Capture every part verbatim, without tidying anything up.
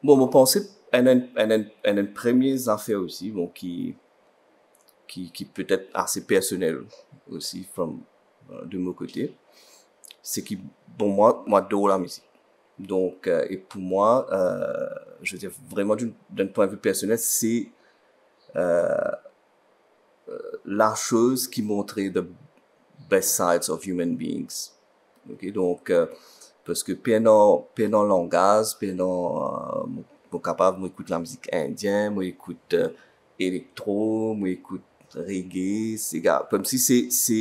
Bon, mo panse enn, enn, enn, enn, enn premie zafer osi, bon, ki, ki, ki petet ase personel osi, from, euh, de mon kote, se ki, bon, mwa, mwa ador lamizik. Donk, euh, e pou mwa, euh, je veux dire, vraiment, d'un, d'un point de vue personnel, c'est, euh, euh, la chose qui montre the best sides of human beings. Ok, donk, euh, parski pena, pena langaz, pena, euh, mo, mo kapav, mo ekout lamizik indien, mo ekout, euh, elektro, mo ekout reggae, sega, koumsi se, se,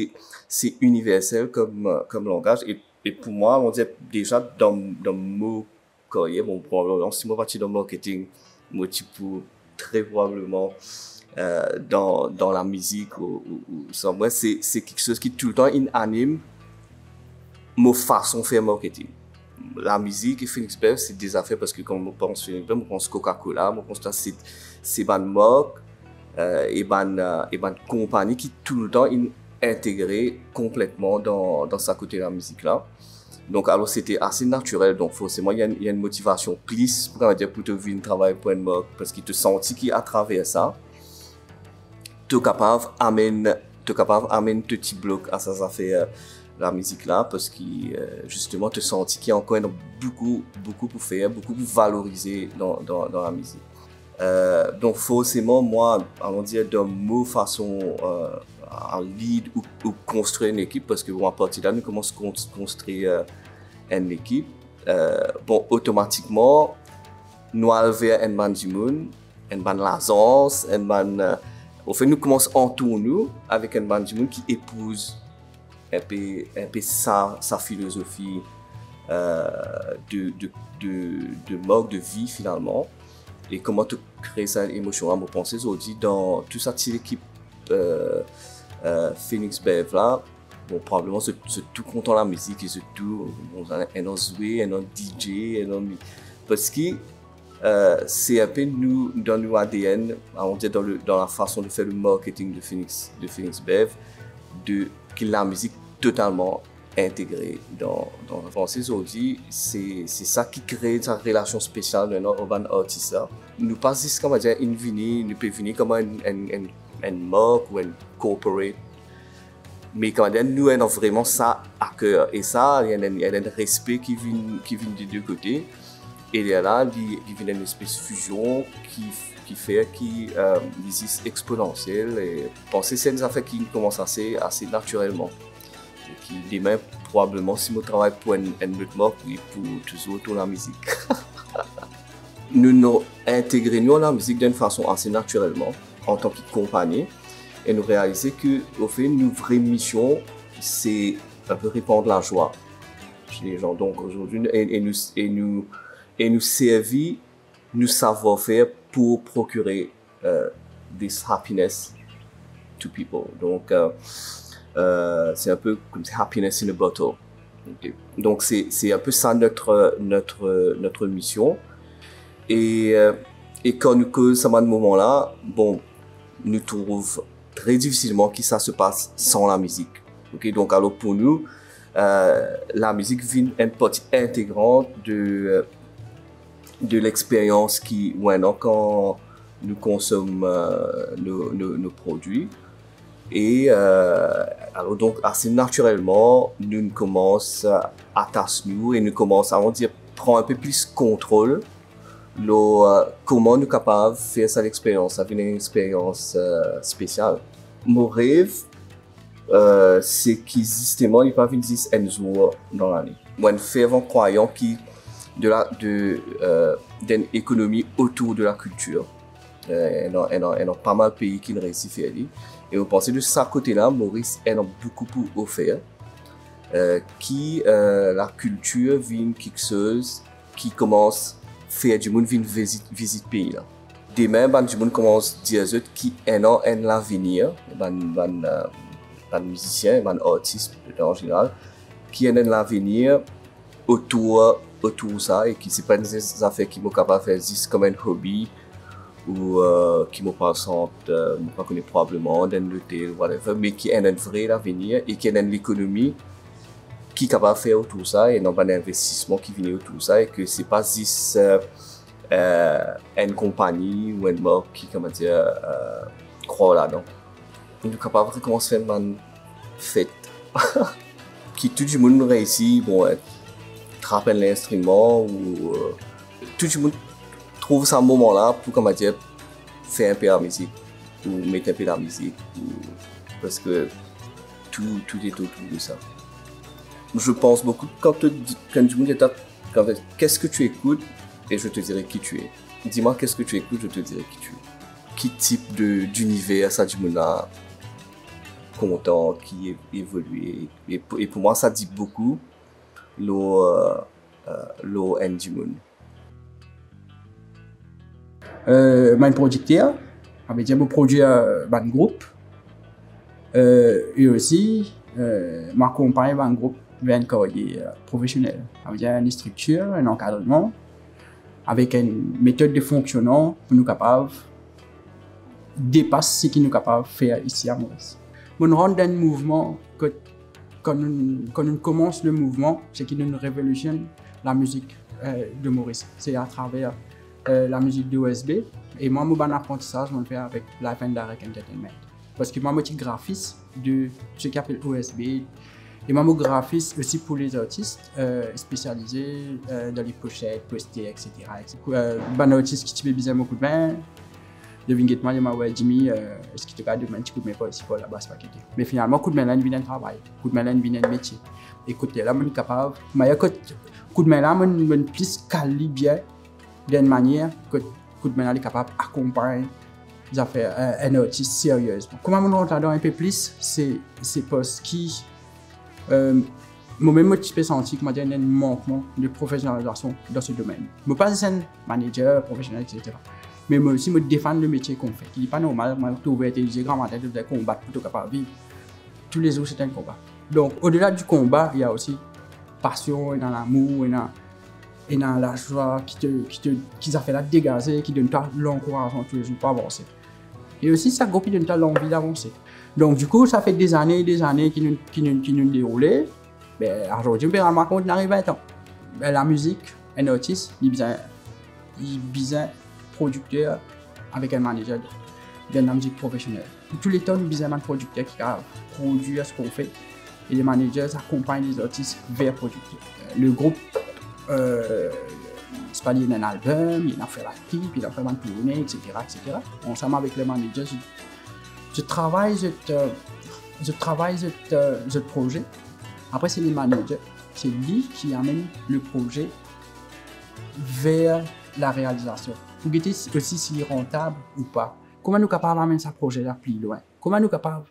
se iniversel kom, euh, kom langaz. E, e pou mwa, on dirait déjà dan, dan mo karyer, bon, probableman, si mo pa ti dan marketing, mo ti pou tre probableman, euh, dan, dan lamizik ou, ou, ou sa. Mwa, se, se kiksoz ki toultan inn anim mo fason fer marketing. Lamizik e Phoenix Bev, se de zafer, parski kan mo pans Phoenix Bev, mo pans Coca-Cola, mo pans sa, se, se bann mark, euh, e bann, euh, e bann konpani ki toultan inn integre konpletman dan, dan sa kote lamizik la. Donk, alor, se ti ase natirel. Donk, forseman, ena, ena enn motivasion plis, pou kapav dir, pou to vinn travay pou enn mark, parski to santi ki atraver sa, to kapav amenn, to kapav amenn to ti blok a sa zafer, euh, lamizik la, parski, euh, zisteman, to santi ki ankor ena boukou, boukou pou fer, boukou pou valorize dan, dan, dan lamizik. Euh, donk, forseman, mwa, alon dir, dan mo fason, euh, a lead ou, ou konstrir enn ekip, parski, bon, apartir la, nou koumans konst-, konstrir, euh, enn ekip. Euh, bon, otomatikman, nou al ver enn bann dimoun, enn bann lazans, enn bann, euh, anfet, nou koumans antour nou avek enn bann dimoun ki epouz enpe, enpe sa, sa filozofi, euh, de, de, de, de mode de vie, finalman. E kouma to kre sa emosion la, mo panse zordi dan tou sa ti lekip, euh, euh, Phoenix Bev la, bon, probableman zot, zot tou kontan lamizik, e zot tou, bon, ena zwe, ena DJ, ena mi-, parski, euh, se enpe nou, dan nou A D N, on dirait dans le, dans la façon de faire le marketing de Phoenix, de Phoenix Bev, de, ki lamizik totalman integre dan, dan, mo panse zordi, se, se sa ki kre sa relasion spesial nou ena ar bann artis la. Nou pa zis, kouma dir, inn vini, nou pe vini kouma enn, enn, enn, enn mark ou enn corporate. Me kouma dir, nou ena vreman sa a ker. E sa, ena, ena enn respe ki vinn, ki vinn de de kote. E lerla, li, li vinn enn espes fizion ki, ki fer ki, euh, li zis eksponansiel. E mo panse se enn zafer ki koumans ase, ase natirelman. E ki demin, probableman, si mo travay pou enn, enn lot mark, li pou touzour tourn lamizik. Nou, nou integre nou dan lamizik dan enn fason ase natirelman, antan ki konpani, e nou realize ki, anfet, nou vre mision, se enpe répandre lazwa chez les gens. Donk, zordi, e, e nou, e nou, e nou servi nou savwar-fer pou prokire, euh, this happiness to people. Donk, euh, euh, se enpe koumsi happiness in a bottle. Ok. Donk, se, se enpe sa notre, notre, notre mision. E, euh, e kan nou koz sa bann moman la, bon, nou trouv tre difisilman ki sa se pas san lamizik. Ok, donk, alor, pou nou, euh, lamizik vinn enn parti integrant de, euh, de lexperyans ki, wi, non, kan nou konsom, euh, nou, nou, nou prodwi. E, euh, alor, donk, ase natirelman, nou, nou koumans, euh, atas nou e nou koumans, on dirait, pran enpe plis kontrol lor, euh, kouma nou kapav fer sa lexperyans la vinn enn experyans, euh, spesial. Mo rev, euh, se ki zisteman li pa vinn zis enn zour dan lane. Mo enn fervan krwayan ki de la, de, euh, d'enn ekonomi otour de la kiltir. Euh, ena, ena, ena pa mal pei ki inn reysi fer li. E mo panse de sa kote la, Moris ena boukou pou ofer, euh, ki, euh, lakiltir vinn kiksoz ki koumans fer dimoun vinn vizit, vizit pei la. Demin, bann dimoun koumans dir zot ki ena enn lavenir, bann, bann, euh, bann mizisien, bann artis, an zeneral, ki ena enn lavenir otour, otour sa, e ki se pa enn zafer ki mo kapav fer zis kom enn hobi, ou, euh, ki mo pou al sant, euh, mo pa kone, probableman dan enn lotel, whatever, me ki ena enn vre lavenir e ki ena enn lekonomi ki kapav fer otour sa, e ena bann investisman ki vini otour sa, e ke se pa zis, euh, eh, enn konpagni ou enn mark ki, kouma dir, eh, krwar ladan. Nou kapav rekomans fer bann fet ki tou dimoun reisi, bon, eh, trap enn linstriman ou, eh, tou dimoun trouv sa moman la pou, kouma dir, fer inpe lamizik ou met inpe lamizik ou, parski tou, tou est autour de ça. Je pense beaucoup quand tu dis, quand tu dis, quand, qu'est-ce que tu écoutes et je te dirai qui tu es. Dis-moi qu'est-ce que tu écoutes, je te dirai qui tu es. Ki tip de, d'iniver sa dimoun la kontan, ki é-, evolue. E pou, e pou mwa, sa dir boukou lor, eh, eh, lor enn dimoun. Eh, mo enn prodikter, savedir mo prodwir, eh, bann group. Eh, e osi, eh, mo akonpagn bann group ver enn karyer, eh, profesionel. Savedir enn striktir, enn ankadreman, avek enn metod de fonksionnman pou nou kapav depas seki nou kapav fer isi a Moris. Mo rant dan enn mouvman kot, kan nou, kan nou koumans le mouvman, seki nou revolisione lamizik, eh, de Moris. Se atraver, eh, lamizik de O S B. E mwa, mo bann aprantisaz, mo fer avek Live and Direct Entertainment. Parski mwa, mo ti grafis de seki apel O S B. E mwa, mo grafis osi pou lezartis, eh, spesialize, eh, dan leposet, poster, et cetera, et cetera. Eh, bann artis ki ti pe bizin mo koudme, zot vinn get mwa, zot dir mwa, "Wey, Jimmy, eh, eski to kapav donn mwa enn ti koudme par isi, par laba, se pa kete." Me finalman, koudme la inn vinn enn travay, koudme la inn vinn enn metie. E kot la, mo kapav, mo, kot koudme la, mo, mo plis kal li bien, dan enn manier kot koudme la, li kapav akonpagn zafer, eh, enn artis seriezman. Kouma mo rant ladan enn pe plis, se, se parski, eh, momem mo ti pe santi kouma dir ena enn mankman de profesionalizasion dan se domenn. Mo pa zis enn manager profesionel, et cetera. Me mo osi, mo defann le metie ki mo fer. Li pa normal, mo trouve, ti dir gramatin, to bizin konbat pou to kapav viv. Toulezour, se enn konba. Donk, odela di konba, ena osi pasion, ena lamour, ena, ena lazwa ki to, ki to, ki zafer la degaze, ki donn twa lankourazman toulezour pou avanse. E osi, sa group, li donn twa lanvi davanse. Donk, dikou, sa fer dezane, dezane ki nou, ki nou, ki nou deroule. Be, azordi, nou pe rann nou kont, nou ariv vin an. Be, lamizik, enn artis, li bizin, li bizin prodikter avek enn manager de, de lamizik profesionel. Tou letan, nou bizin bann prodikter ki kapav prodwir seki nou fer. E le manager, sa akonpagn lezartis ver prodikter. Le group, eh, se pa li ena enn album, li ena fer bann klip, li ena fer bann tourne, et cetera, et cetera. Ansam avek le manager, zot, zot travay, zot, eh, zot travay, zot, eh, zot proze. Apre, se le manager, se li ki amenn le proze ver larealizasion. Pou gete si, osi si li rantab ou pa. Kouma nou kapav amenn sa proze la pli lwin? Kouma nou kapav,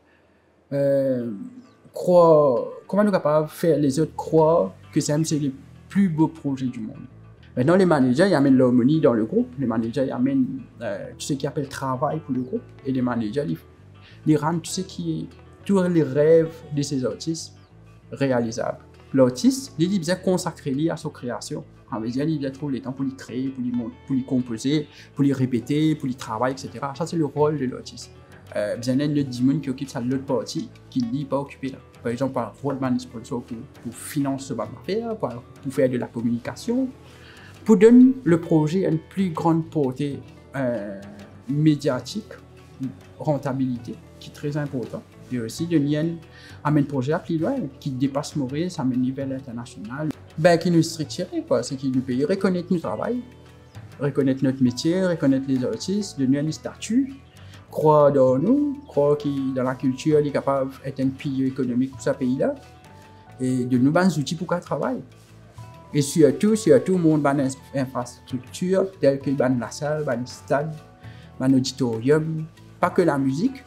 eh, krwar, kouma nou kapav fer lezot krwar ki sa mem se le pli bo proze di mond? Mintnan, le manager, li amenn larmoni dan le group, le manager, li amenn, eh, tou seki apel travay pou le group, e le manager, li, li rann tou seki, tou le rev de se zartis realizab. Lartis, li, li bizin konsakre li a so kreasion. Savedir, li bizin trouv letan pou li kree, pou li mont, pou li konpoze, pou li repete, pou li travay, et cetera. Sa, se le rol de lartis. Eh, bizin ena enn lot dimoun ki okip sa lot parti, ki li pa okipe la. Par exanp, rod bann sponsor pou, pou finans so bann zafer, pou, pou fer de la kominikasion, pou donn le proze enn pli gran porte, eh, mediatik, rantabilite, ki tre inportan. E osi, donn li enn, amenn proze la pli lwin, ki depas Moris, amenn li ver linternasional. Be, ki nou striktire, kwa, seki nou pei rekonet nou travay, rekonet not metie, rekonet lezartis, donn nou enn stati, krwar dan nou, krwar ki dan lakiltir, li kapav et enn pilie ekonomik pou sa pei la, e donn nou bann zouti pou kapav travay. E sirtou, sirtou, mont bann ins-, infrastriktir, tel ki bann lasal, bann stad, bann oditoryom, pa ki lamizik,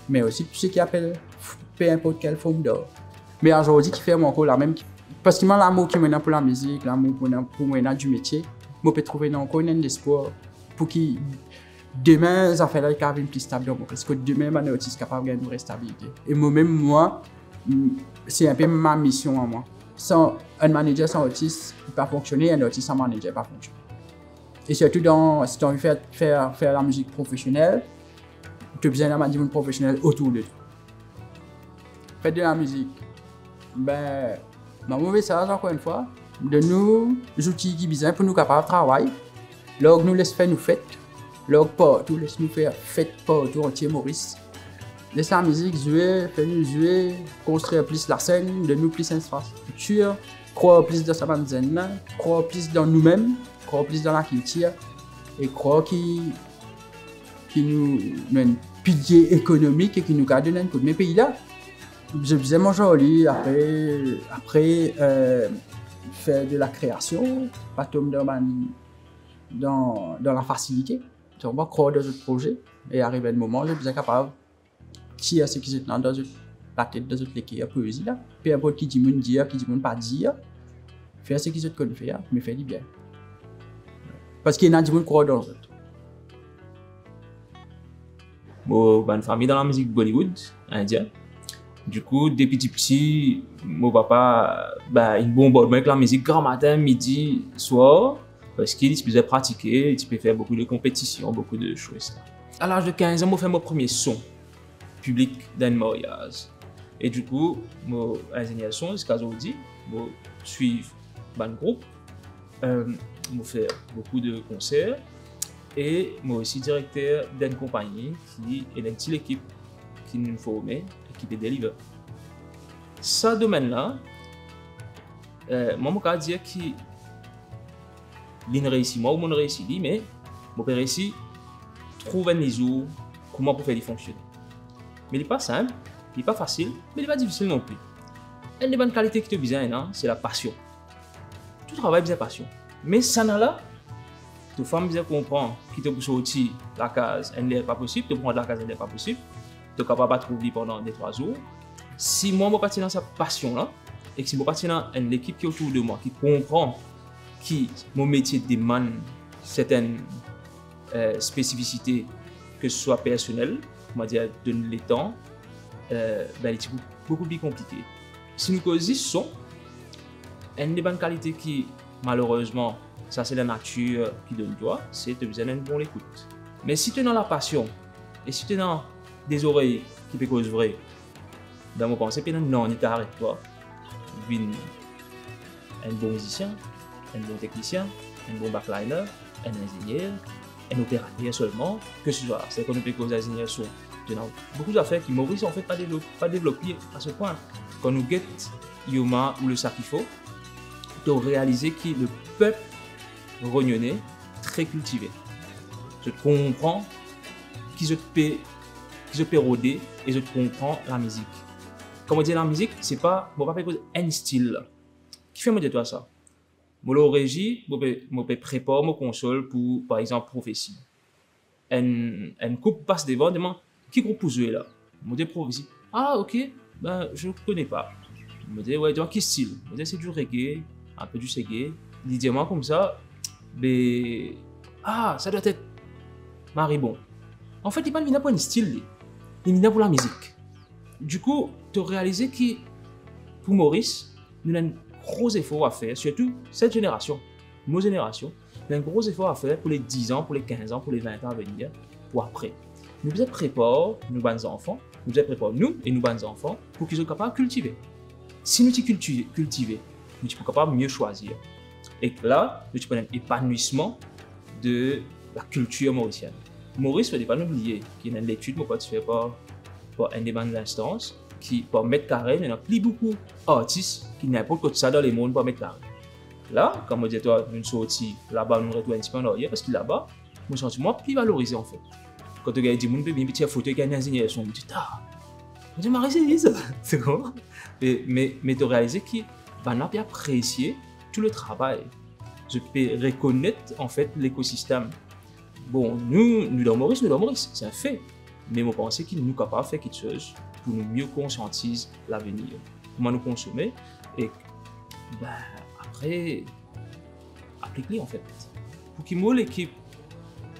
me osi tou seki apel f-, pe inport kel form dar. Me azordi, ki fer mwa ankor lamem, ki, parski mwa, lamour ki mo ena pou lamizik, lamour pou ena, pou mo ena di metie, mo pe trouve ankor enn lespwar pou ki demin, zafer la, li kapav vinn pli stab dan mo, parski demin, bann artis kapav gagn enn vre stabilite. E momem, mwa, m-, se inpe mo mision a mwa. San enn manager, san artis, li pa fonksione, enn artis san manager, pa fonksione. E sirtou dan, si to anvi fer, fer, fer lamizik profesionel, to bizin ena bann dimoun profesionel otour de twa. Fer de lamizik. Be, mo mesaz, ankor enn fwa, donn nou zouti ki bizin pou nou kapav travay. Larg nou, les fer nou fet. Larg partou, les nou fer fet partou antie Moris. Les lamizik zwe, fer nou zwe, konstrir plis lasenn, donn nou plis infrastriktir, krwar plis dan sa bann zenn la, krwar plis dan noumem, krwar plis dan lakiltir, e krwar ki, ki nou, nou enn pilie ekonomik e ki nou kapav donn enn koudme pei la. Zot bizin manz ar li, apre, apre, euh, fer de lakreasion, pa tom dan bann, dan, dan lafasilite. Zot bizin krwar dan zot proze, e ariv enn moman, zot bizin kapav tir seki zot ena dan zot latet, dan zot leker, poezi la. Pe inport ki dimoun dir, ki dimoun pa dir, fer seki zot konn fer, me fer li bien. Parski ena dimoun krwar dan zot. Mo bann fami dan lamizik Bollywood, Indien. Dikou, depi tipti, mo papa, ba, inn bonbard mwa ek lamizik gramatin, midi, swar, parski li ti bizin pratike, li ti pe fer boukou de konpetision, boukou de soz. A laz de kinz an, mo fer mo premie son piblik dan enn maryaz. E dikou, mo ingzenier son ziska zordi, mo swiv bann group, euh, mo fer boukou de konser, e mo osi direkter d'enn konpagni ki ena enn ti lekip ki nou forme e ki pe deliver. Sa domenn la, euh, mwa, mo kapav dir ki linn reisi mwa ou monn reisi li, me mo pe reisi trouv enn lizour kouma pou fer li fonksione. Me li pa sinp, li pa fasil, me li pa difisil non pli. Enn de bann kalite ki to bizin ena, se lapasion. Tou travay bizin pasion. Me sannla, to fam bizin konpran ki to pou sorti lakaz enn ler pa posib, to pou rant lakaz enn ler pa posib, to kapav pa trouv li pandan de trwa zour. Si mwa, mo pa ti ena sa pasion la, e si mo pa ti ena enn lekip ki otour de mwa, ki konpran ki mo metie demann sertenn, euh, spesifisite, ke se swa personel, koumadir donn letan, euh, be, li ti pou boukou pli konplike. Si nou koz zis son, enn de bann kalite ki, malerezman, sa se lanatir ki donn twa, se to bizin enn bon lekout. Me si to ena lapasion, e si to ena de zorey ki pe koz vre, dan mo panse, pena nanye ki aret twa vinn enn bon mizisien, enn bon teknisien, enn bon backliner, enn ingzenier, enn operater selman, ke se swa, se kan nou pe koz ingzenier son, to ena boukou zafer ki Moris, anfet, pa devlop, pa devlop li a se pwin. Kan nou get Yoma ou Le Sakifo, to realize ki lepep renione tre kiltive. Zot konpran ki zot pe, ki zot pe rode e zot konpran lamizik. Kan mo dir lamizik, se pa, mo pa pe koz enn stil. Kifer mo dir twa sa? Mo lor rezi, mo pe, mo pe prepar mo konsol pou, par exanp, Profesi. Enn, enn koup pas devan, demann, "Ki group pou zwe la?" Mo dir, "Profesi." "Ah, ok, ben, je connais pas." Mo dir, "Ouais, dan ki stil?" Mo dir, "C'est du reggae, un peu du seggae." Li dir mwa koumsa, "Be, ah, ça doit être Maribon." Anfet, li pa vinn la pou enn stil, li. Li vinn la pou lamizik. Dikou, to realize ki, pou Moris, nou ena enn gro zefor a fer, sirtou set zenerasion, mo zenerasion, nou ena enn gro zefor a fer pou le diz an, pou le kinz an, pou le vin an a venir, pou apre. Nou bizin prepar nou bann zanfan, nou bizin prepar nou e nou bann zanfan pou ki zot kapav kiltive. Si nou ti kilti-, kiltive, nou ti pou kapav mie swazir. Ek la, nou ti pou ena enn epanouisman de lakiltir morisienn. Moris, fode pa nou bliye ki ena enn letid mo pa ti fer par, par enn de bann linstans, ki par met kare, nou ena pli boukou artis ki ninport kot sa dan lemond par met kare. La, kan mo dir twa, nou sorti laba, nou retourn enn tipe an aryer, parski laba, mo santi mwa pli valorize, anfet. Kan to gagn dimoun pe vinn, pe tir foto ek enn ingzenier son, mo dir, "Ta!" Mo dir, "Mari, se li sa." To konpran? Me, me, me to realize ki bann la pe apresie tou le travay. Zot pe rekonet, anfet, lekosistem. Bon, nou, nou dan Moris, nou dan Moris, se enn fe. Me mo panse ki nou kapav fer kiksoz pou nou mie konsiantiz lavenir. Kouma nou konsome, e, ben, apre, aplik li, anfet. Pou ki mo lekip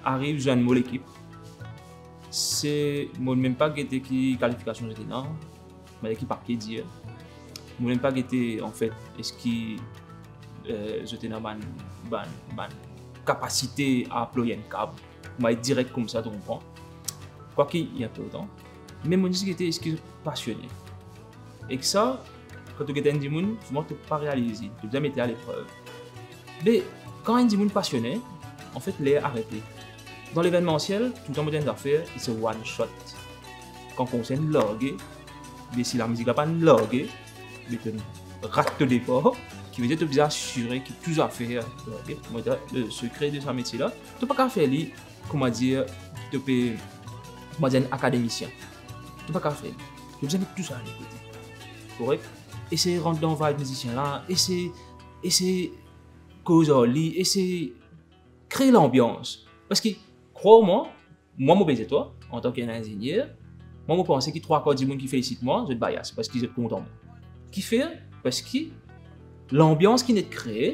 ariv zwenn mo lekip, se, mo mem pa gete ki kalifikasion zot ena, manier ki papie dir. Mo mem pa gete, anfet, eski, euh, zot ena bann, bann, bann kapasite a ploy enn kab. Mo al direk koumsa, to konpran. Kwaki li inportan, me mo zis gete eski zot pasione. Ek sa, kan to gete enn dimoun, souvan to pa realize, to bizin met li a leprev. Me kan enn dimoun pasione, Anfet, ler arete. Dan levenmansiel, toultan mo dir enn zafer, it's a one shot. Kan konsert large, me si lamizik la pa'nn large, be to rat to depar, ki vedir to bizin asire ki tou zafer large. Mo dir, le sekre de sa metie la, to pa kapav fer li, kouma dir, to pe, kouma dir, enn akademisien. To pa kapav fer li. To bizin met tou sa de kote. Korek? Esey rant dan vibe mizisien la, esey, esey koz ar li, esey kre lanbians. Parski, krwar mwa, mwa mo pe dir twa, antan ki enn inzinier, mwa mo panse ki trwa kar dimoun ki felisit mwa, zot bias, parski zot kontan mwa. Kifer? Parski lanbians ki'nn et kree,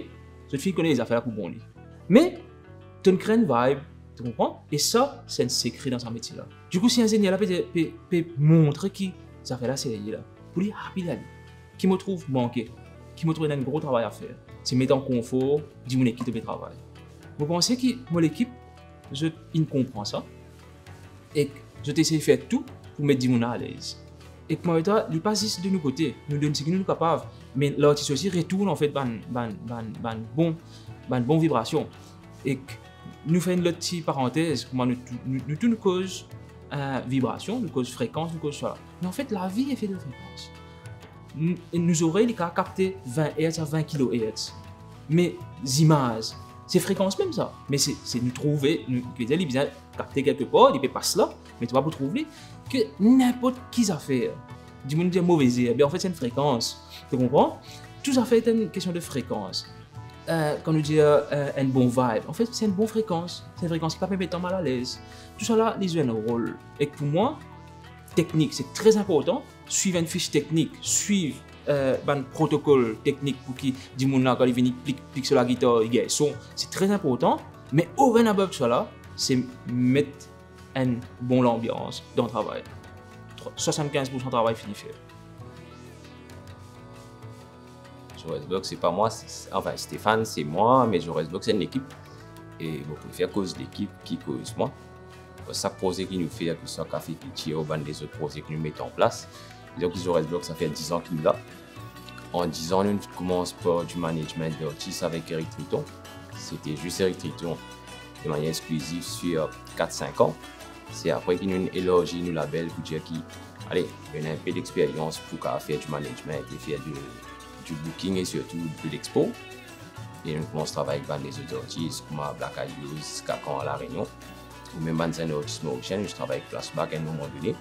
zot finn kone zafer la pou bon li. Me, to'nn kre enn vibe, to konpran? E sa, se enn sekre dan sa metie la. Dikou, si inzinier la pe, pe, pe montre ki zafer la serye la, pou li happy la li. Ki mo trouv manke, ki mo trouv ena enn gro travay a fer, se met an konfor dimoun ek ki to pe travay. Mo panse ki mo lekip, zot inn konpran sa, ek zot esey fer tou pou met dimoun la alez. Ek mo dir twa, li pa zis de nou kote, nou donn seki nou, nou kapav, me lartis osi retourn anfet bann, bann, bann, bann bon, bann bon vibrasion. Ek nou fer enn lot ti parantez, kouma nou tou, nou, nou tou nou koz, eh, vibrasion, nou koz frekans, nou koz sa. Me anfet, lavi e fe de frekans. Nou, nou zorey, li kapav kapte vin hertz a vin kilohertz. Me zimaz, se frekans mem sa. Me se, se nou trouve, nou, ki vedir li bizin kapte kelke par, li pe pas la, me to pa pou trouv li, ki ninport ki zafer. Dimoun dir move zerb, be anfet, se enn frekans. To konpran? Tou zafer se enn kestion de frekans. Eh, kan nou dir, eh, enn bon vibe, anfet, se enn bon frekans. Se enn frekans ki pa pe met twa mal alez. Tou sa la, li zwe enn rol. Ek pou mwa, teknik, se tre inportan. Swiv enn fich teknik, swiv, eh, bann protokol teknik pou ki dimoun la, kan li vini pik, pik so lagitar, li gagn son. Se tre inportan, me over and above sa la, se met enn bon lanbians dan travay. Swasann-kinz pour san travay fini fer. Jorex Block, se pa mwa, se, anfin, Stéphane, se mwa, me Jorex Block, se enn lekip. E mo prefer koz lekip ki koz mwa. Sak proze ki nou fer, ki swa Café Culture, bann lezot proze ki nou met an plas, dizon ki Jorex Block, sa fer diz an ki nou la. An diz an, nou koumans par du management d'artis avek Eric Triton. Sete zis Eric Triton de manier exklizif sur kat, sink an. Se apre ki nou elarzi nou label pou dir ki, ale, nou ena inpe d'experyans pou kapav fer du management e fer du, du booking e sirtou de l'expo. E nou koumans travay avek bann lezot artis, kouma Black Eyed Peas, Skakan La Réunion, ou mem bann zenn artis morisien, nou travay avek Flashback a enn moman done.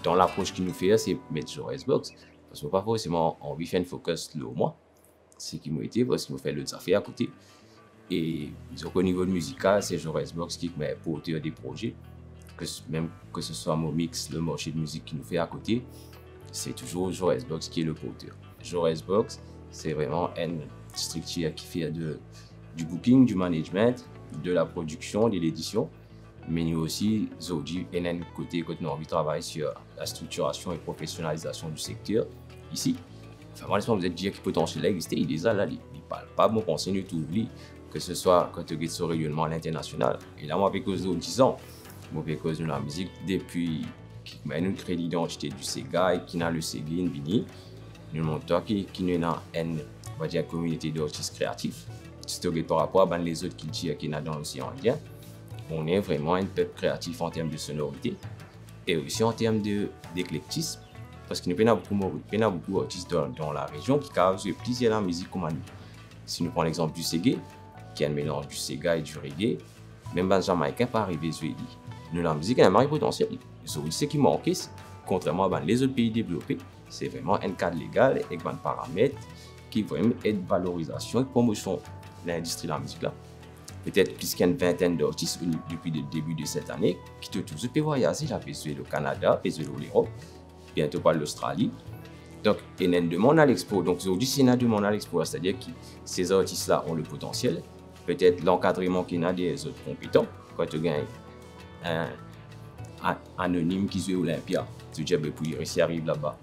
Dan lapros ki nou fer, se met Jorex Block. Parski mo pa forseman anvi fer enn focus lor mwa, seki mo ete, parski mo fer lot zafer akote. E, dizon ki o nivo mizikal, se Jorex Block ki, be, porter de proze, ke s-, mem ke se swa mo mix, le morse de mizik ki nou fer akote, se touzour Jorex Block ki le porter. Jorex Block, se vreman enn striktir ki fer de, du booking, du management, de la production, de l'édition. Me nou osi, zordi, ena enn kote kot nou anvi travay sur la structuration et professionnalisation du secteur isi. Anfin, mwa, les mwa, mo dir ki potansiel la existe, li deza la, li, li palpab, mo panse nou trouv li, ke se swa kan to get so reyonnman a linternasional. E la, mo pa pe koz lor diz an, mo pe koz nou lamizik depi ki, be, nou kre lidantite du sega e ki ena le sega inn vini. Nou mont twa ki, ki nou ena enn, on va dir, kominote d'artis kreatif. Si to get par rapor a bann lezot kiltir ki ena dan Losean Indien, nou ena vreman enn pep kreatif an term de sonorite e osi an term de, d'eklektism, parski nou pena boukou mo-, pena boukou artis dan, dan larezion ki kapav zwe plizier lamizik kouma nou. Si nou pran lexanp du sega, ki enn melanz du sega e du reggae, mem bann Zamaikin pa arive zwe li. Nou lamizik ena mari potansiel. Zordi, seki manke, se, kontrerman a bann lezot pei devlope, se vreman enn kad legal ek bann paramet ki vreman ed valorizasion ek promosion lindistri lamizik la. Petet plis ki enn vintenn d'artis o ni-, depi le debi de set ane, ki to touzour pe vwayaze la, pe zwe o Kanada, pe zwe o Lerop, biento pou al Lostrali. Donk, ena enn demann a l'expo. Donk, zordi, si ena demann a l'expo, setadir ki se zartis la ont le potansiel, petet lankadreman ki ena deryer zot konpetan, kan to gagn enn, enn anonim ki zwe Olympia, to dir, be, pou li resi ariv laba.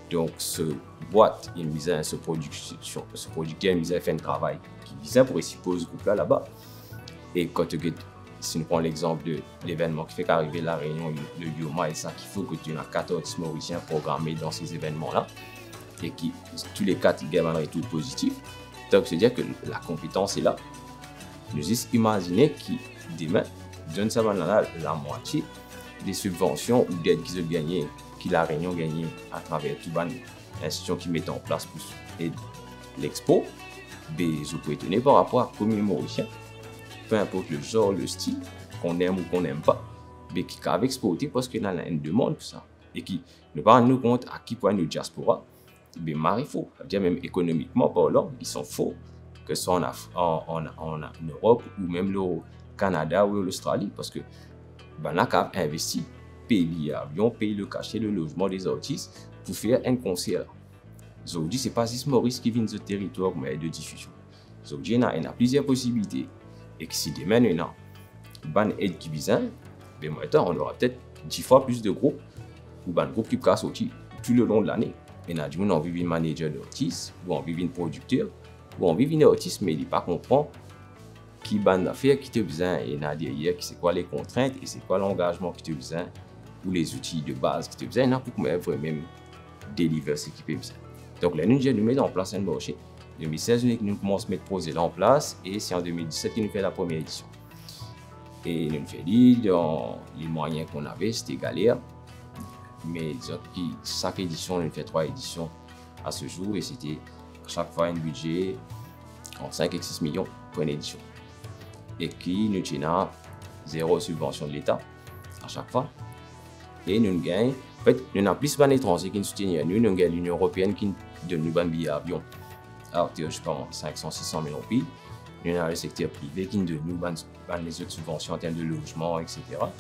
Donk, so bwat inn bizin, so prodiksion, so prodikter inn bizin fer enn travay ki bizin pou resi poz group la laba. E kan to get, si nou pran lexanp de levennman ki fek arive La Réunion, le Yoma, e sa ki fer ki ena kat artis morisien programe dan se levennman la, e ki, tou le kat, gagn bann retour pozitif. Donk, se dir ke lakonpetans la. Nou zis imazine ki demin, donn sa bann la lamwatie de sibvansion ou ded ki zot gagne, ki La Réunion gagne atraver tou bann institusion ki met an plas pou ed Lexpo, be zot pou etone par rapor a komie Morisien, pe inport le zar, le stil, qu'on aime ou qu'on n'aime pas, be ki kav exporte parski ena enn demann pou sa. E ki nou pa rann nou kont a ki pwin nou diaspora, be mari for, savedir mem ekonomikman parlan, ils sont forts, ke swa an Af-, an, an, an, an Erop ou mem le Kanada ou Lostrali, parski bannla kav investi, pey biye avion, pey le kase, le lozman de zartis pou fer enn konser. Zordi, se pa zis Moris ki vinn zot teritwar kouma ed de difizion. Zordi, ena, ena plizier posibilite. E ki si demin nou ena bann ed ki bizin, be mo krwar nou nora petet dis fwa plis de group, ou bann group ki pou kav sorti tou le lon de lane. Ena dimoun anvi vinn manager d'artis, ou anvi vinn prodikter, ou anvi vinn artis, me li pa konpran ki bann zafer ki to bizin ena deryer, ki se kwa le kontrint e se kwa langazman ki to bizin, ou lezouti de baz ki to bizin ena pou kouma vremem deliver seki pe bizin. Donk, ler nou dir nou met an plas enn marse, de mil sez nou, nou koumans met proze la an plas e se an de mil diset ki nou fer lapremier edision. E nou fer li dan lemwayin ki nou ave, sete galer. Me dizon ki sak edision, nou fer trwa edision a se zour e sete sak fwa enn bidze ant sink ek sis milion pou enn edision. E ki nou ti ena zero sibvansion de Leta a sak fwa. E nou gagn, anfet, nou ena plis bann etranze ki soutenir nou, nou gagn Linion Eropeenn ki donn nou bann biye avion a oter, je sais pas moi, sink san, sis san mil roupi. Nou ena le sekter prive ki donn nou bann, bann lezot sibvansion an term de lozman, et cetera.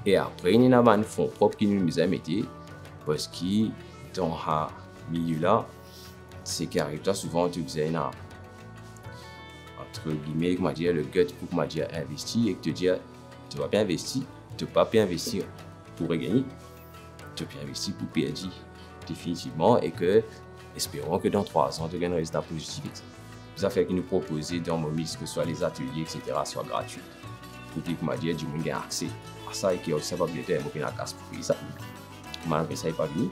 E apre, nou ena bann fon prop ki nou bizin mete, parski dan sa milie la, seki ariv twa souvan, to bizin ena, entre guillemets, kouma dir, le gut pou, kouma dir, investi, e ki to dir, to pa pe investi, to pa pe investi pou regagne, to pe investi pou perdi definitivman, e ki, esperon ki dan trwa an, to gagn rezilta pozitif ek sa. Zafer ki nou propoze dan Momis, ke swa lezatelie, et cetera, swa gratwi, pou ki, kouma dir, dimoun gagn akse a sa, e ki osi sa pa bien fer, mo pena kas pou pey sa. Malgre sa, li pa vini.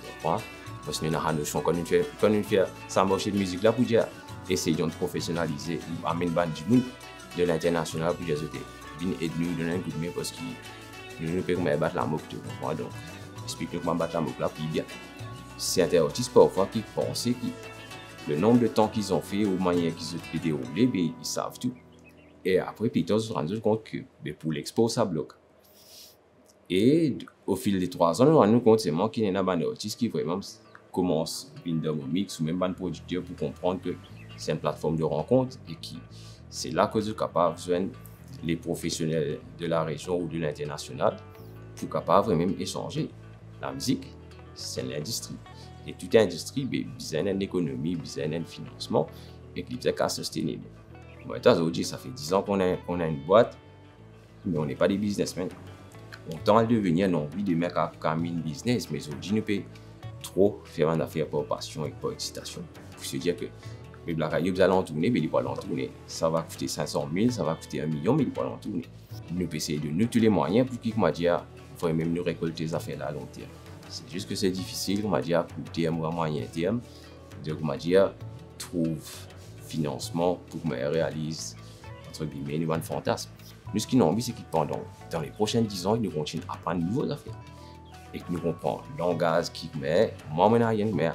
Konpran? Parski nou ena sa nosion, kan nou fer, kan nou fer sa marse de mizik la, pou dir, esey de profesionalize, amenn bann dimoun de linternasional pou dir zot vinn ed nou, donn enn koudme, parski nou, nou pe kouma bat lamok, to konpran? Donk, explik nou kouma bat lamok la pli bien. Sertin artis parfwa ki panse ki le nonb de tan ki zot fer ou manier ki zot pe deroule, be, li sav tou. E apre, pli tar, zot rann zot kont ki, be, pou Lexpo, sa blok. E o fil de trwa an, nou rann nou kont selman ki ena bann artis ki vreman koumans vinn dan Momis, ou mem bann prodikter pou konpran ki se enn platform de rankont, e ki se la ki zot kapav zwenn le profesionel de la rezion ou de linternasional pou kapav vremem esanze. Lamizik, se enn lindistri. E tou lindistri, be, bizin enn ekonomi, bizin enn finansman, e ki bizin kav sostenib. Mwa, mem zordi, sa fer diz an ki nou ena, nou ena enn bwat, me nou pa de biznesmenn. Lontan al devenir, nou anvi demin kav, kav mennen biznes, me zordi nou pe tro fer bann zafer par pasion ek par exitasion. Pou se dir ki, me Black Eyed Peas bizin al an tourne, be li pou al an tourne. Sa va koute sink san mil, sa va koute enn milion, me li pou al an tourne. Nou pe esey donn nou tou le mwayin pou ki, kouma dir, vremem nou rekolte zafer la a long term. Se zis ki se difisil, kouma dir, a kourt term ou a mwayin term, de, kouma dir, trouv finansman pou kouma realiz, entre guillemets, nou bann fantasm. Nou, seki nou anvi, se ki pandan, dan le prosin diz an, nou kontign aprann nouvo zafer. E ki nou konpran langaz ki, me, mwa, mo ena enn, me,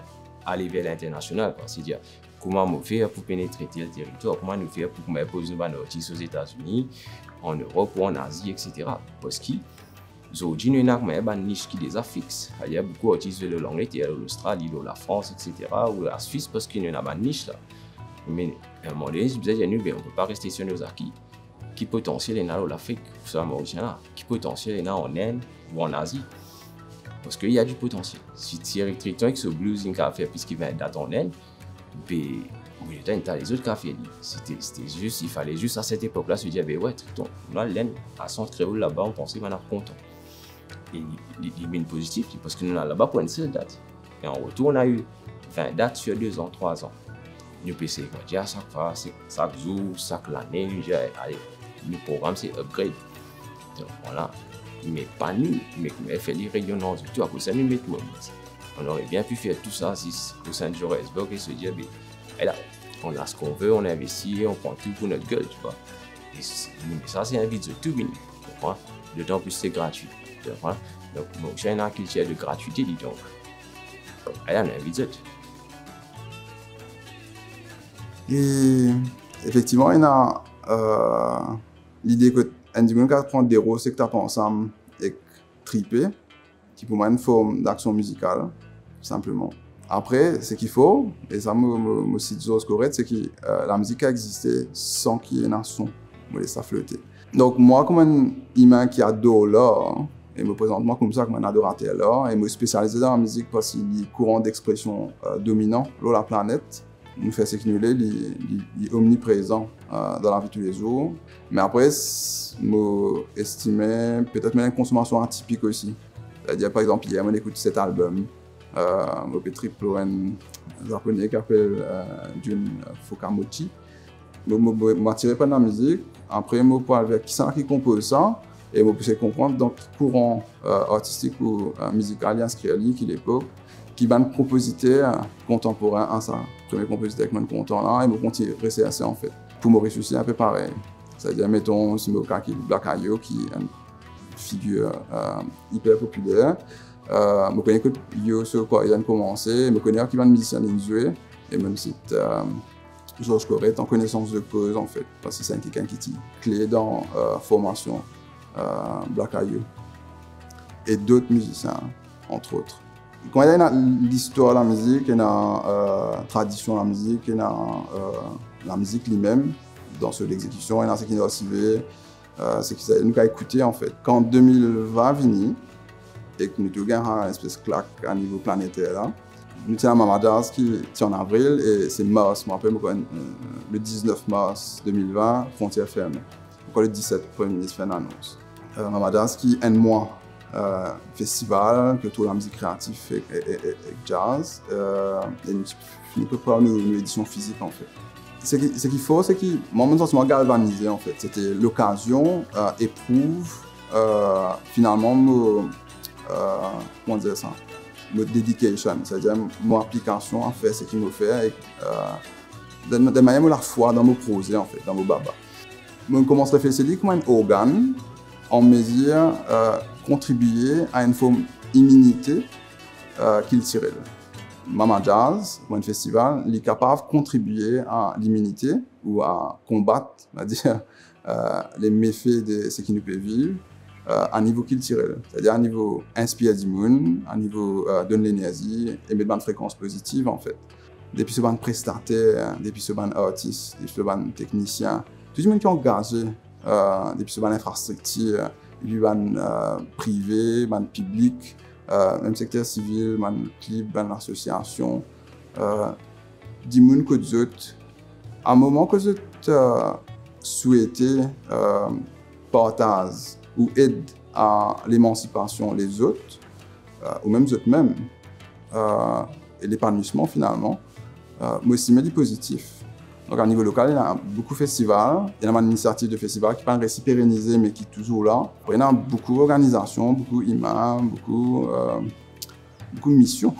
ale ver linternasional, kwa. Setadir, kouma mo fer pou penetre tel teritwar, kouma nou fer pou, me, poz nou bann artis Ozetazini, an Erop ou an Azi, et cetera. Parski, zordi, nou ena kouma bann nis ki deza fix. Setadir, boukou artis vinn lor Langleter, lor Lostrali, lor Lafrans, et cetera, ou Laswis, parski nou ena bann nis la. Me, a enn moman done, bizin dir nou, be, on peut pas rester sur nos acquis. Ki potansiel ena lor Lafrik, swa Morisien la? Ki potansiel ena an Inn ou an Azi? Parski il y a du potentiel. Si Thierry Triton ek so blues inn kav fer plis ki vin dat an Inn, be, mo letan enn ta lezot kav fer li. Sete, sete zis, il fallait zis a set epok la se dir, be, we, Triton, nou al Inn, al sant kreol laba, mo panse bann la kontan. E li, li, li vinn pozitif, li, parski nou al laba pou enn sel dat. E an retour, nou ena vin dat sir de zan, trwa zan. Nou pe esey, kouma dir, sak fwa, se sak zour, sak lane, nou dir, ale, nou program se upgrade. Donk, vwala. Me pa nou, me kouma fer li reyonan, tou akoz sa nou met Momis. On aurait bien pu fer tou sa zis o sein de Johannesburg e se dir, be, e la, On a ce qu'on veut, on investit, on prend tout pour notre gueule, tu vois. Et c'est- mais ça, c'est invite tout vini, tu comprends? D'autant plus c'est gratuit, tu comprends? Donc, donc, c'est une culture de gratuité, dis donc. Donc, allez, on invite. E efektivman, ena, euh, lide kot enn dimoun kapav pran de ros ek tap ansam ek tripe, ki pou mwa enn form daksion mizikal, tou sinpleman. Apre, seki for, e sa mo, mo, mo sit Georges Corrette, seki, euh, lamizik kapav egziste san ki ena son, mo les sa flote. Donk, mwa kouma enn imin ki ador lar, e mo prezant mwa koumsa kouma enn adorater lar, e mo spesialize dan lamizik parski li kouran dexpresion, euh, dominan lor laplanet. Nou fer seki nou le, li, li, li omniprezan, euh, dan lavi toulezour. Me apre, s-, mo estime petet mo ena enn konsomasion atipik osi. Setadir, par exanp, yer, mo ekout set album. Euh, mo pe trip lor enn Zapone ki apel, euh, Jun Fukamochi. Mo, mo, mo, mo atire par lamizik. Apre, mo pou al ver kisannla ki konpoz sa. E mo pou sey konpran dan ki kouran, euh, artistik ou, euh, mizikal li inspir li, ki lepok, ki bann konpoziter kontanporin a sa premie konpoziter ki mo'nn kontan la, e mo kontign reserse, anfet. Pou Moris osi, inpe parey. Setadir, meton, si mo kalkil Black Eyou, ki enn figir, euh, iper popiler, euh, mo kone kot Yo So Kwarian komanse, mo kone ar ki bann mizisien linn zwe, e mem si, euh, Georges Corrette an konesans de koz, anfet, parski se enn kikenn ki ti kle dan, euh, formasion, euh, Black Eyou e dot mizisien, entre autres. Kouma ena listwar lamizik, ena, euh, tradision lamizik, ena, euh, lamizik limem, dan so lexekision, ena seki nou arsive, euh, seki sa, nou kapav ekoute, anfet. Kan de mil vin vini, ek nou tou gagn enn espes klak a nivo planeter la, nou ti ena Mama Jazz ki ti an avril, e se mars, mo rapel, mo krwar, euh, le diznef mars de mil vin, frontier ferme. Ankor le diset, Premie Minis fer enn anons. Euh, Mama Jazz ki enn mwa, euh, festival, ki otour lamizik kreatif ek, ek, ek, ek jazz. Euh, e nou ti fini prepar nou, nou edision fizik, anfet. Seki, seki for, seki, mwa, mo santi mwa galvanize, anfet. Sete lokazion, euh, e prouv, euh, finalman, mo, euh, kouma dir sa, mo dedication, setadir mo aplikasion a fer seki mo fer, e, euh, dan, dan manier mo lafwa dan mo proze, anfet, dan mo baba. Mo koumans reflesir li kouma enn organn an mezir, euh, kontribie a enn form iminite, euh, kiltirel. Mama Jazz, kouma enn festival, li kapav kontribie a liminite ou a konbat, on va dire, euh, le mefe de seki nou pe viv, euh, a nivo kiltirel, setadir a nivo inspir dimoun, a nivo, euh, donn lenerzi e met bann frekans pozitiv, anfet. Depi so bann prestater, depi so bann artis, depi so bann teknisien, tou dimoun ki angaze, euh, depi so bann infrastriktir, depi bann, euh, prive, bann piblik, euh, mem sekter sivil, bann klib, bann lasosiasion, euh, dimoun kot zot, a moman kot zot, euh, swete, euh, partaz ou ed a lemansipasion lezot, euh, ou mem zot mem, euh, e lepanouisman finalman, euh, mo estime li pozitif. Donk, a nivo lokal, ena boukou festival, ena bann inisiativ de festival ki pa'nn resi perenize, me ki touzour la. Apre, ena boukou organizasion, boukou imin, boukou, euh, boukou mision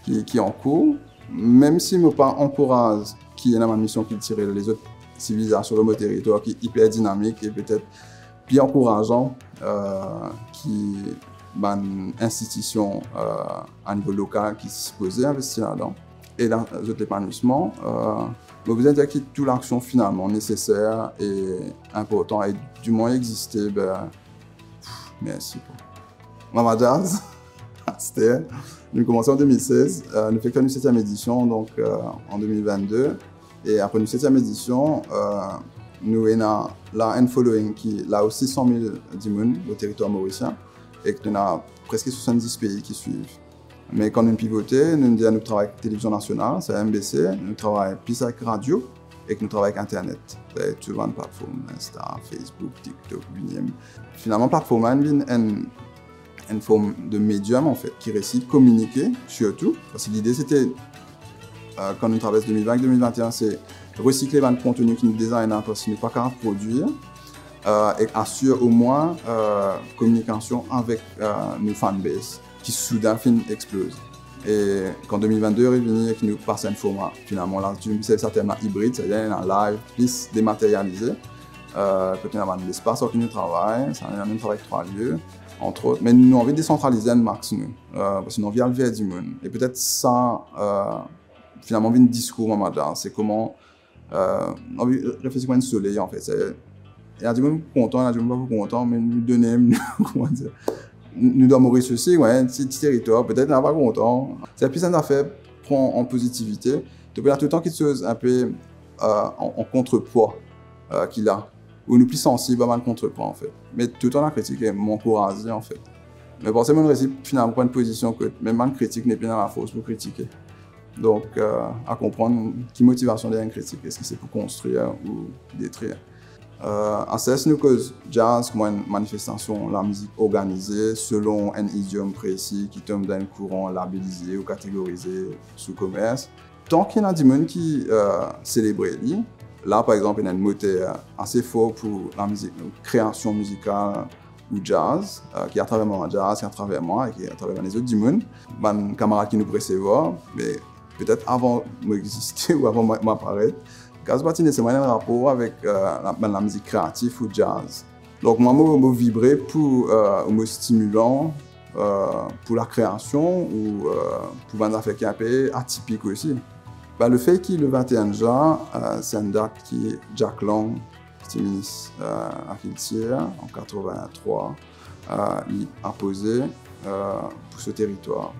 ki, ki ankour. Mem si mo pa ankouraz ki ena bann mision kiltirel lezot sivilizasion lor mo teritwar ki iper dinamik e petet pli ankourazan, euh, ki bann institision, euh, a nivo lokal ki sipoze investi ladan. E dan zot lepanouisman, euh, mo bizin dir ki tou laksion finalman neseser e inportan e dimwin egziste, be, pff, mersi pou Mama Jazz. Aster, nou koumans an de mil sez, euh, nou fek fer nou setiem edision, donk, euh, an de mil vennde. E apre nou setiem edision, euh, nou ena la enn following ki la osi san mil dimoun lor teritwar morisien, ek nou ena preske swasanndis pei ki swiv. Me kan nou pivote, nou dir nou travay ek Televizion Nasional, sa M B C, nou travay plis avek radio, ek nou travay avek internet. Avek tou bann platform, Insta, Facebook, TikTok, you name. Finalman, platform la inn vinn enn, enn form de medium, anfet, ki resi kominike, sirtou, parski lide sete, euh, kan nou travers de mil vin, de mil vin e enn, se resikle bann kontni ki nou deza ena, parski nou pa kapav prodwir, euh, ek asir omwin, euh, kominikasion avek, euh, nou fanbase ki soudin finn exploze. E kan de mil vennde revini e ki nou pas enn forma, finalman, la, nou servi sa term la ibrid, setadir ena live plis dematerialize, euh, kot ena bann lespas ar ki nou travay, sa, nou travay ek Trwa Lie, antrot, me nou anvi desantralize enn max nou, euh, parski nou anvi al ver dimoun. E petet sa, euh, finalman, vinn diskour Mama Jazz, se kouma euh, anvi reflekti kouma enn soley, anfet. Se, ena dimoun kontan, ena dimoun pa pou kontan, me nou done, nou, kouma dir, nou dan Moris osi, wi, ti, ti teritwar, petet ena pa kontan. Se plis enn zafer pran an pozitivite. Donk, ena toultan kiksoz inpe, euh, an, an kontrepwa, euh, ki la, ou nou pli sansib a bann kontrepwa, anfet. Me toultan lakritik, e mo ankouraze, anfet. Me parski mo resi finalman pran enn pozision kot mem bann kritik nepli ena lafors pou kritike. Donk, euh, a konprann ki motivasion deryer enn kritik, eski se pou konstrir ou detrir. Euh, aster si nou koz jazz kouma enn manifestasion lamizik organize selon enn idiom presi ki tom dan enn kouran labelize ou kategorize sou komers. Tan ki ena dimoun ki, euh, selebre li, la, par exanp, ena enn moter ase for pou lamizik, kreasion mizikal, ou jazz, euh, ki atraver Mama Jazz, ki atraver mwa, e ki atraver bann lezot dimoun, bann kamarad ki nou pe resevwar, me petet avan mo existe ou avan mo, mo aparet, jazz pa ti neseserman ena rapor avek, euh, la, bann lamizik kreatif ou jazz. Donk mwa, mo, mo vibre pou, euh, ou mo stimilan, euh, pou lakreasion ou, euh, pou bann zafer ki inpe atipik osi. Be, lefet ki le vennteen jan, euh, se enn dat ki Jack Lang, ki ti minis, euh, lakiltir an katrevin-trwa, euh, li apoze, euh, pou so teritwar.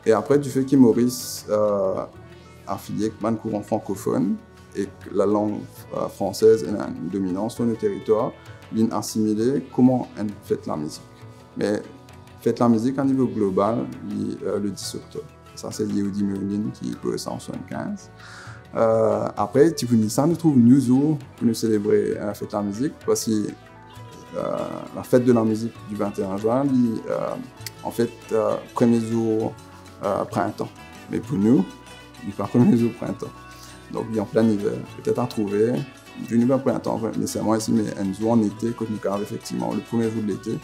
E apre, difet ki Moris, euh, afilie ek bann kouran frankofonn ek lalang, euh, fransez ena enn dominans lor nou teritwar, linn asimile kouma enn fet lamizik. Me fet lamizik a nivo global, li, euh, le dis oktob. Sa se Yehudi Menuhin ki poz sa an swasannkinz. Euh, apre, ti pou ni sa, nou trouv nou zour pou nou selebre, euh, fet lamizik, parski, euh, la fête de la musique du vingt et un juin, li, euh, anfet, euh, premie zour, euh, printan. Me pou nou, li pa premie zour printan. Donk, li an plin iver. Petet a trouve, nou pa printan, neseserman isi, me enn zour an ete, kot nou kapav efektivman, le premie zour de lete,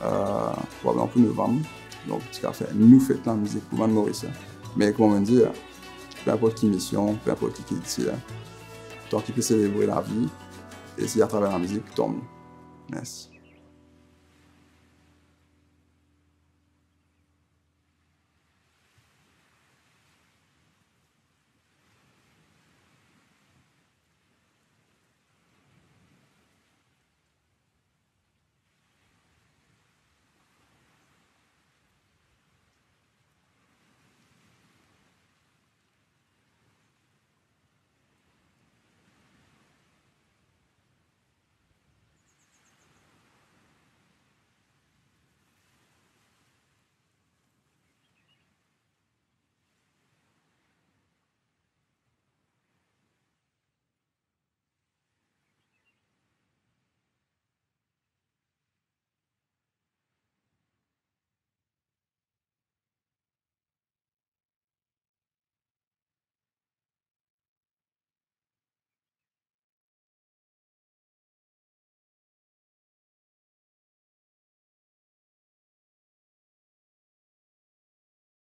euh, probableman pou novanm. Donk, ti kapav fer nou fet lamizik pou bann Morisien. Me kouma mo dir, pe inport ki mision, pe inport ki kiltir, tan ki pe selebre lavi, e si atraver lamizik, tanmie. Mersi.